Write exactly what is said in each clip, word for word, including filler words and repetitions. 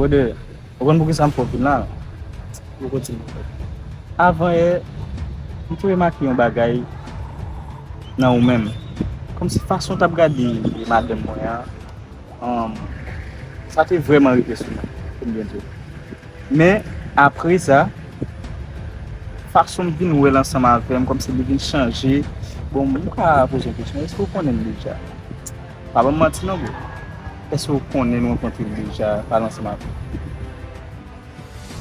Brother, ou konn poukisa m fè w vin la? Ou kontinye. Avan yè, m te remake yon bagay nan ou menm. Kòmsi fason w t ap gade madanm mwen an, um, sa te vrèman rive sou mwen, pou m byen di w. Men, apre sa, fason m vin wè l ansanm avè m, kòmsi li vin chanje. Bon, m ka poze w kesyon, èske w konnen l deja? Pa ban m manti non, bro. Èske w konnen l, rankontre l deja, pale ansanm avè l?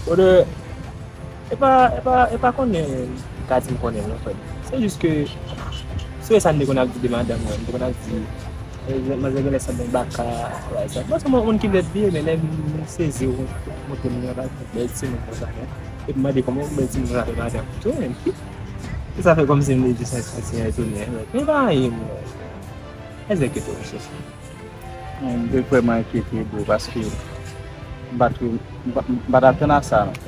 Brother, e pa, e pa, e pa konnen, m ka di m konnen l non, frè m. Se jis ke, se sa m te konn ap di de madanm mwen, m te konn ap di, eh, manzè genlè sanble yon baka, bagay sa. Mwen se yon moun ki lèd vye, men lè m sezi, ou montre m yon bagay, bèl timoun konsa, men. Epi mande kòman yon bèl timoun konsa fè madanm. Tou menm, ki? Sa fè kòmsi m te jis santi yon etone, men pa anyen, mwen. Èske ke tou, chèche. Non, m te vrèman enkyete, bro, paske m pa t, m pa, m pa t atann a sa, non.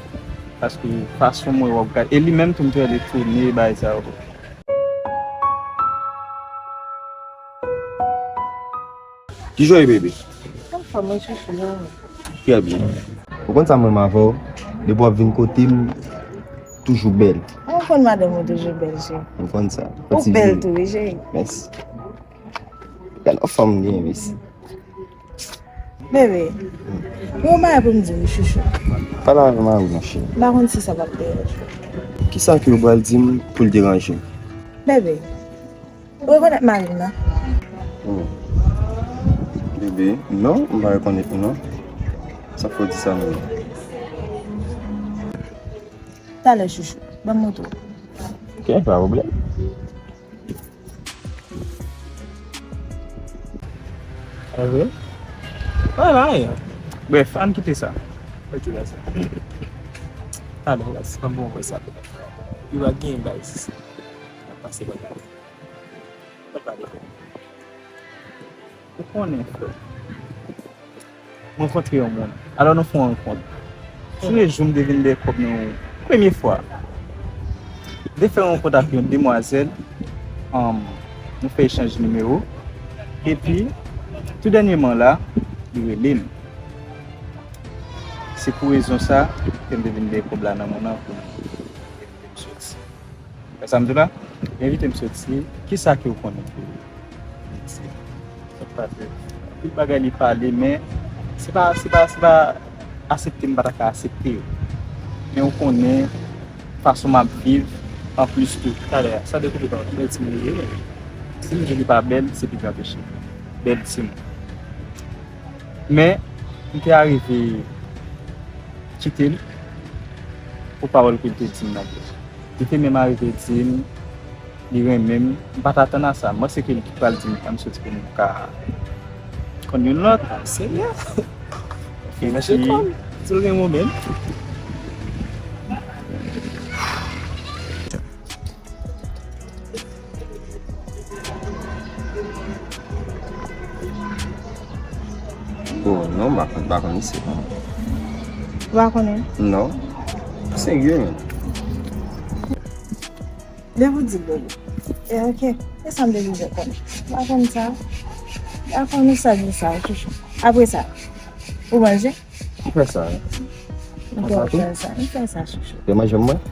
Paske fason mwen wè w ap gade, e li menm tou m te wè l etone, bagay sa yo. Kijan w ye, bebe? Anfòm, wi, chouchou, jan w ye? Trè byen. Ou konn sa m renmen avè w? Depi w ap vin kote m, toujou bèl. Ou konn madanm ou toujou bèl, cheri. M konn sa. Ou bèl tou, wi, cheri. Mèsi. Gade yon fanm m genyen, mèsi. Bebe, gen yon bagay pou m di w, wi, chouchou. Pale avè m, wi, mon cheri. M pa konn si sa p ap deranje w. Kisa ke w pral di m pou l deranje m? Bebe, ou rekonèt mari m nan? Hmm. Bebe, non, m pa rekonèt li non. Sa k fè w di sa menm? Talè, chouchou. Ban m montre w. Ok, pa pwoblèm. Alvin? Wè, pa anyen. Brèf, ann kite sa. Ok, baz. Talè, baz, ban m bon wè sa. Yo pa gen bagay sisi. N ap pase ban talè. Ban talè. Ou konnen, frè. M rankontre yon moun. Alò, nou fè yon rankont. Premye jou m te vin dèyè kòb nan ou, premye fwa. M te fè yon rankont ak yon demwazèl, um, nou fè echanj nimewo. Epi, tou dènyèman la, li rele m. Se pou rezon sa ke m te vin dèyè kòb la nan moun nan pou m soti. Wè sa m di w la? Li envite m soti. Kisa ke w konnen pou li di? Sa k pase? Anpil bagay li pale, men se pa, se pa, se pa aksepte m pa ta ka aksepte yo. Men w konnen fason m ap viv, anplis tou, talè a, sa dekoupe pa mwen, bèl timoun li ye, men si m di li pa bèl, se li ki anpeche. Bèl timoun. Men, m te arive kite l pou pawòl ke l te di m nan. Li te menm arive di m li renmen m. M pa t atann a sa. M panse ke li t pral di m ann soti pou nou ka konn youn lòt. Serye? Fè mache kòm si l renmen w menm. Oh, non, m pa konn, m pa konn misye. Ou pa konnen? Non. Serye, menm. Depi w di Lolo. E, ok. E sa m te bezwen konnen. M pa konn sa. M pa konn sa, di sa, chouchou. Apre sa, ou manje? M fè sa, wi. M fè sa, chouchou. Te manje mwen?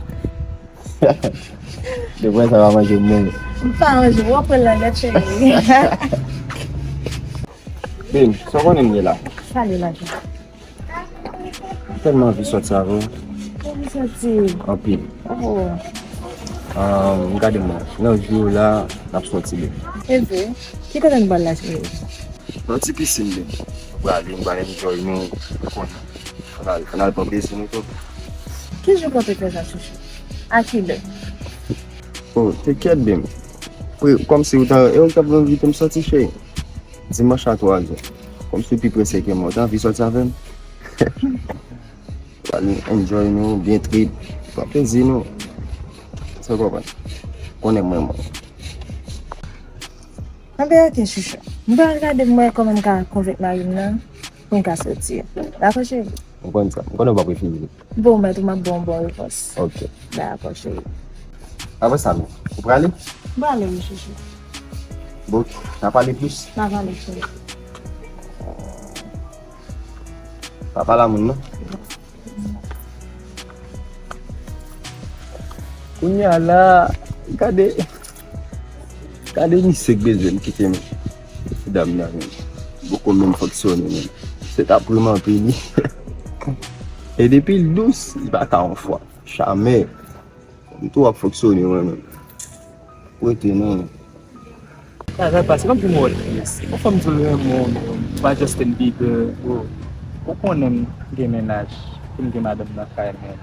Depi sa va manje mwen. M pa manje, w ap pran l nan nèt, cheri. Bim, sa w konnen m ye la? Sa li la, cheri? M tèlman anvi sòti avè w. Anvi sòti? Anpil. Oh. Ah, gade mwen. Nan jou la, n ap sòti byen. E vre? Ki kote n pral la, cheri? Nan ti pisin byen. Nou prale, nou pral enjoy nou. Ou konnen. Ann al, ann al pran plezi nou tou. Ki jou kote fè sa, chouchou? A ki lè? Oh, te kyèt byen. Kòmsi ou ta, e ou t ap envite m sòti, cheri. Dimanch a twa zè. Kòmsi ou pi prese ke mwen. Ou ta anvi sòti avè m? Pral enjoy nou, byen trip. Pran plezi nou. Sa w konprann? Konnen mwen, mwen. Anben, ok, chouchou. M pral gade m wè kòman m ka konvenk mari m nan pou n ka soti. Dakò, cheri? M konn sa. M konnen w p ap refize. Bon, mèt ou m ap ba w bon repons. Ok. Dakò, cheri. Apre sa, men, ou prale? M prale, wi, chouchou. Bon, n a pale plis. N a pale, cheri. Pa pale a moun, non. Kounye a la, gade, gade misye k bezwen m kite m. Ti dam nan menm. Poko menm fonksyone menm. Se t ap ri m anpil wi. E depi l dous, li pa ka yon fwa. Jamè. M tou ap fonksyone mwen menm. Rete non. Sa, sa pase, kòmsi m wè w tris. Yon fanm di w l renmen w, ou pa Justin Bieber, bro. Ou konnen m gen mennaj, pou m gen madanm nan kay mwen.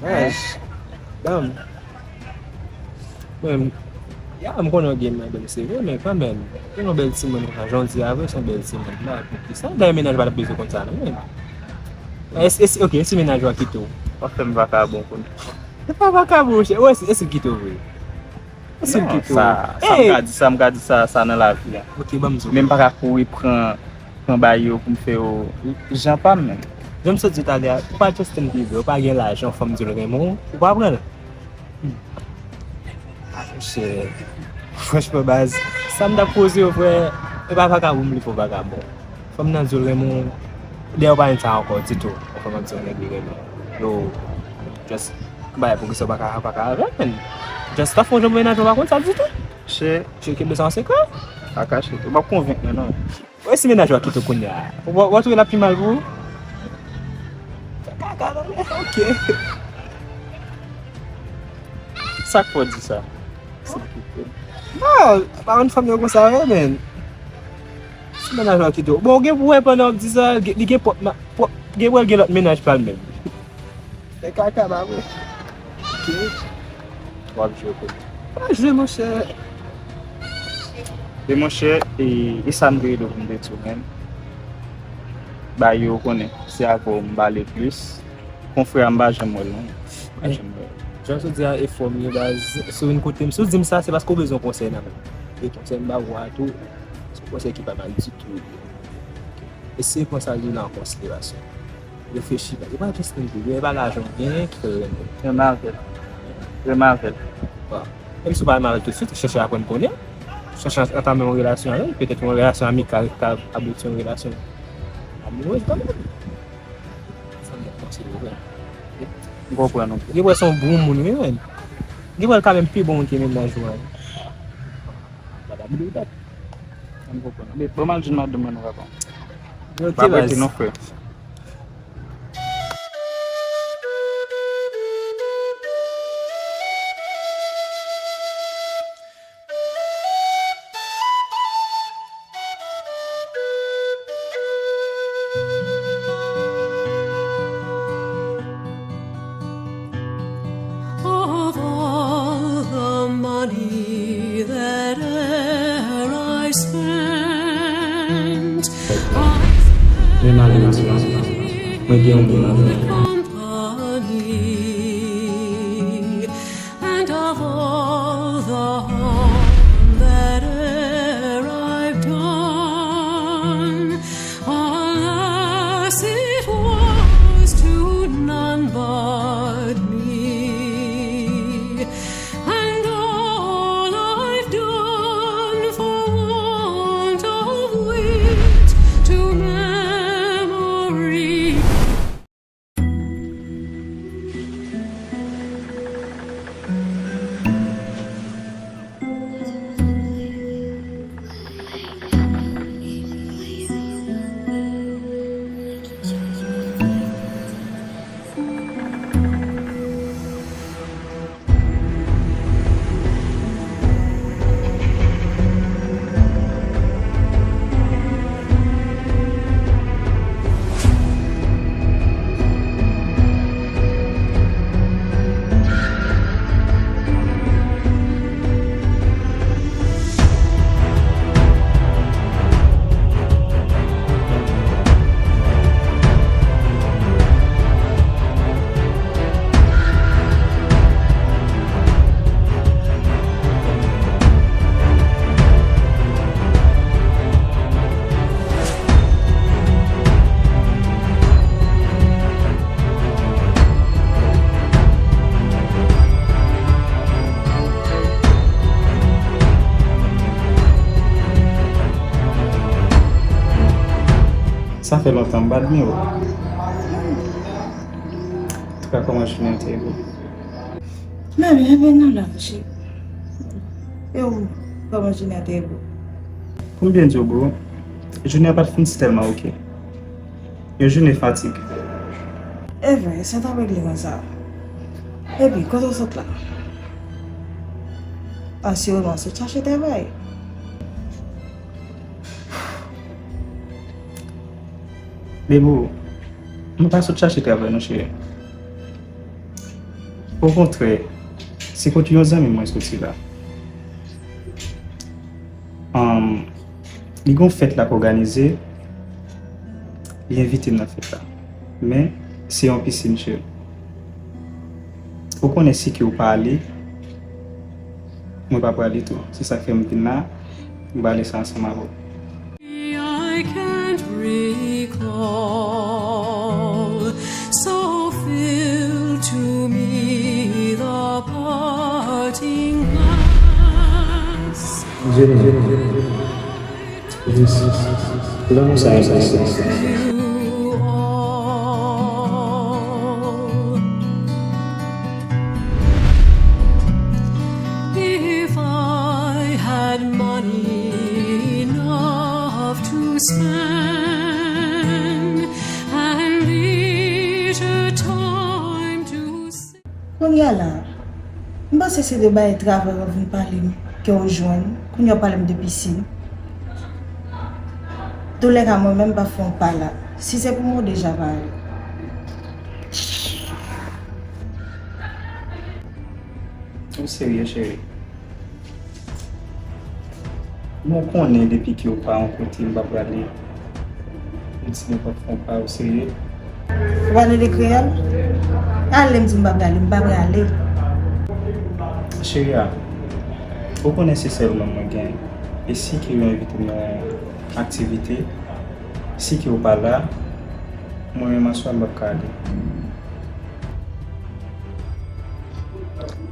Mennaj? Dam. Mwen, ya, m konnen w gen madanm, se vre, men kanmenm, gen yon bèl timoun konsa, jan w di a vre, se yon bèl timoun la, poukisa? Dayè, mennaj ou pa t ap bezwen konn sa, non, men. E si, e si, ok, e si mennaj ou a kite w? W ap fè m vakabon kounye a. Se pa vakabon, monchè. Ou wè, e si, e si l kite w vre? E si l kite w? Non, sa, sa m ka di, sa m ka di, sa, sa nan lavi a. Ok, ban m di w. Men m pa ka kouri pran, pran bagay yo pou m fè yo jan pa m menm. Jan m sot di w talè a, ou pa Justin Bieber, ou pa gen lajan, yon fanm di w l renmen w, ou pa pran l. Hmm. Ah, monchè. Franchman, baz, sa m t ap poze yo, frè, e pa vakabon m vle fè w vakabon. Fanm nan di w l renmen w, dèyè ou pa jwenn sa ankò ditou. Yon fanm ap di w nèg li renmen w. Yo, just, bagay pou ki sa w pa ka, pa ka avè l, men. Just, ta fè yon jan pou mennaj ou pa konn sa ditou. Chè. Chè, kenbe sa an sekrè. Pa kache. Ou p ap konvenk mwen, non. Ou wè si mennaj ou a kite w kounye a, w a, w a twouve l ap pi mal pou ou? Fè kaka nan men, ok. Sa k fè w di sa? Non, pa konn fanm yo konsa vre, men. Si mennaj ou a kite w. Bon, ou gen pou wè pandan w ap di sa, li gen pwòp ma-, pwòp, gen pou wè l gen lòt mennaj pa l menm. Fè kaka, ba mwen. Ok. W ap jwe kote. Pa jwe, monchè. E monchè, e, e sa m te rele w pou m te di w menm. Ba yo konnen, se avè w m pale plis. Konfrè a m pa janm wè l non. Pa janm wè l. Jan w di a e fò m ye baz. Si w vin kote m, si w di m sa, se paske w bezwen konsèy nan men m. E konsèy m ba ou a tou, se yon konsèy ki pa mal ditou. Eseye pran sa w di lan an konsiderasyon. Reflechi, e pa Justin Bieber, e pa lajan w genyen ki fè yo renmen w. Renmen avè l. Renmen avè l. Bon. Menm si w pa renmen avè l toutswit, chèche aprann konnen. Chèche antame yon relasyon avè l. Petèt yon relasyon amikal ka abouti yon relasyon amourez kanmenm. Sa m t ap panse de ou, men. M konprann ou. Gen pou wè se yon bon moun, wi, men. Gen pou wè l ka menm pi bon moun ke mennaj ou a. Madam li dat. M konprann. Men, ban m al jwenn madanm mwen, nou va pran. Ok, baz. Pa prete non, frè. Of all the money that e'er I spent, I Men mwen menm, mwen gen yon moun avè m. Company. And of all the harm that e'er I've done, alas, it was to none but me. And all I've done for want of wit to memory. Sa fè lontan m pa t gen w. Antouka, kòman jounen an te ye, boo? Mwen byen, byen, nou la, cheri. E ou, kòman jounen an te ye, boo? Pou m byen di w, boo, jounen an pa t fin si tèlman oke. Yon jounen fatig. E vre, sa t ap regle konsa. Epi, kote w sot la? Asireman, w sot chache travay. Bebou, mwen pa sot chache travay non, cheri. Okontrè, se kote yon zanmi mwen soti la. Anm, li gon fèt l ap òganize, li envite m nan fèt la. Men, se yon pisin, cheri. Ou konnen si ke w pa ale, mwen pa prale tou. Se sa k fè m vin la, m prale sa ansanm avè w. I can't recall, so fill to me the parting glass. Jenny, Jenny, Jenny, Jenny. Jis lanmou sa egziste. If I had money enough to spend and leisure time to Kounye a la, m panse se de bagay travay w ap vin pale m ke w jwenn, kounye a w pale m de pisin. Toulèka, mwen menm m p ap fè yon pa la. Si se pou mwen, w deja pare. Ou serye, cheri? Bon, w konnen depi ke w pa yon kote, m pa prale. M di m p ap fè yon pa, ou serye? Ou pa tande kreyòl? Ale, m di m pa prale, m pa prale. Cheri a, ou konnen se sèl nonm mwen gen. E si ke yo envite m nan yon aktivite, si ke w pa la, mwen menm aswè a m p ap ka ale.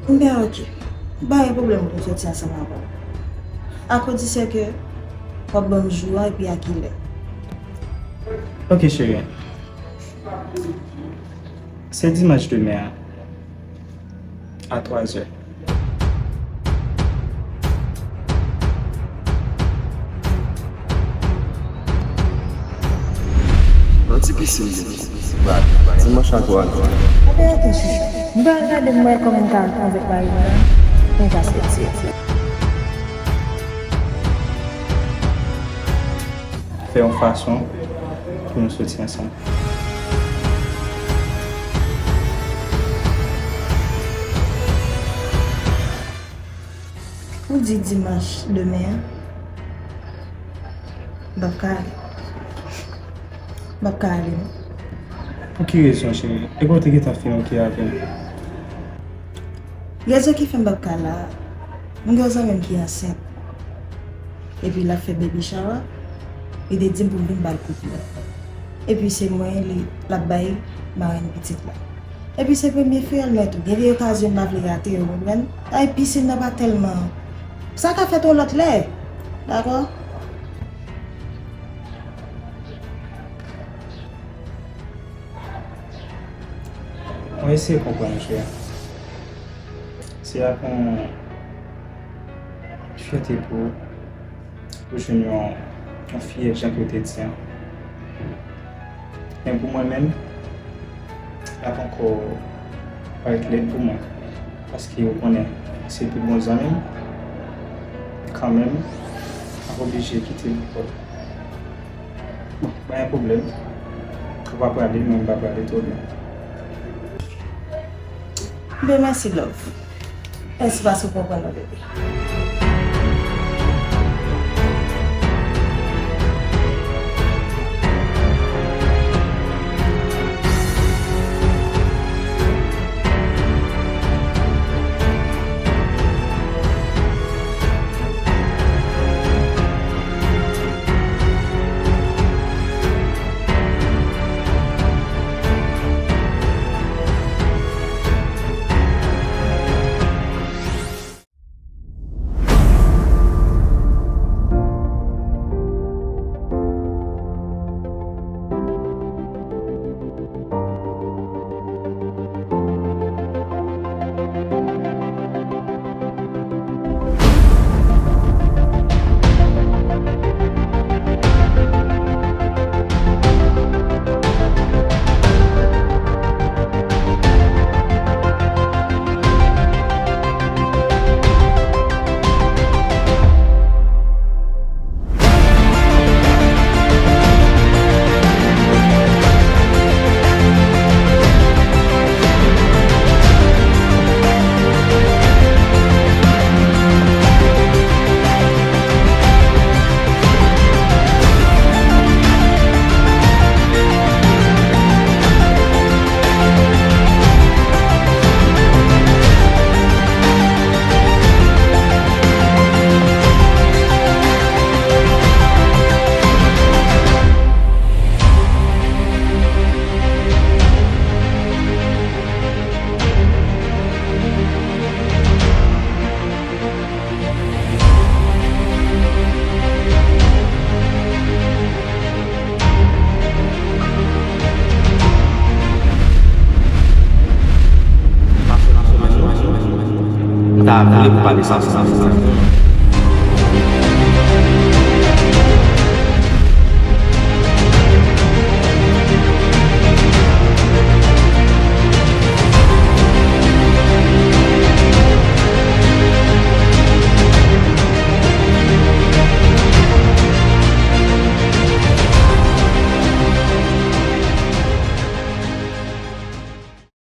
Ebyen, oke. M pa gen pwoblèm pou m soti ansanm avè w. A kondisyon ke w ap ban m jou an epi a kilè. Oke, cheri. Se dimanch demen an, a twazè. Nan ti pisin li. Dimanch a twazè. Apre yo te chita. M pral gade m wè kòman m ka antre avèk mari m nan. Mwen ka soti. Fè yon fason pou nou soti ansanm. Ou di dimanch demen an? M p ap ka ale. M p ap ka ale, non. Pou ki rezon, cheri? Epi w te gentan fin oke avè m. Rezon ki fè m p ap ka la, m gen yon zanmi m ki ansent. Epi l ap fè baby shower, li te di m pou m vin ba l kout men. Epi se mwen li, l ap bay marenn pitit la. Epi se premye fiyèl mwen tou. Gen de okazyon m pa vle rate yo, konprann? Ay, pisin nan pa tèlman. Sa ka fèt yon lòt lè. Dakò? Mwen eseye konprann, cheri. Se ak yon fyète pou ou, pou jwenn yon, yon fiyèt, jan ke w te di an. Men pou mwen menm, l ap ankò parèt lèd pou mwen, paske ou konnen se pi bon zanmi m, kanmenm, m ap oblije kite l pou kò l. Bon, pa gen pwoblèm. Ou pa prale, mwen m pa prale tou byen. Ben, mèsi, love. Mèsi paske w konprann mwen, bebe. pa vle pou pale sa, sa, sa, sa.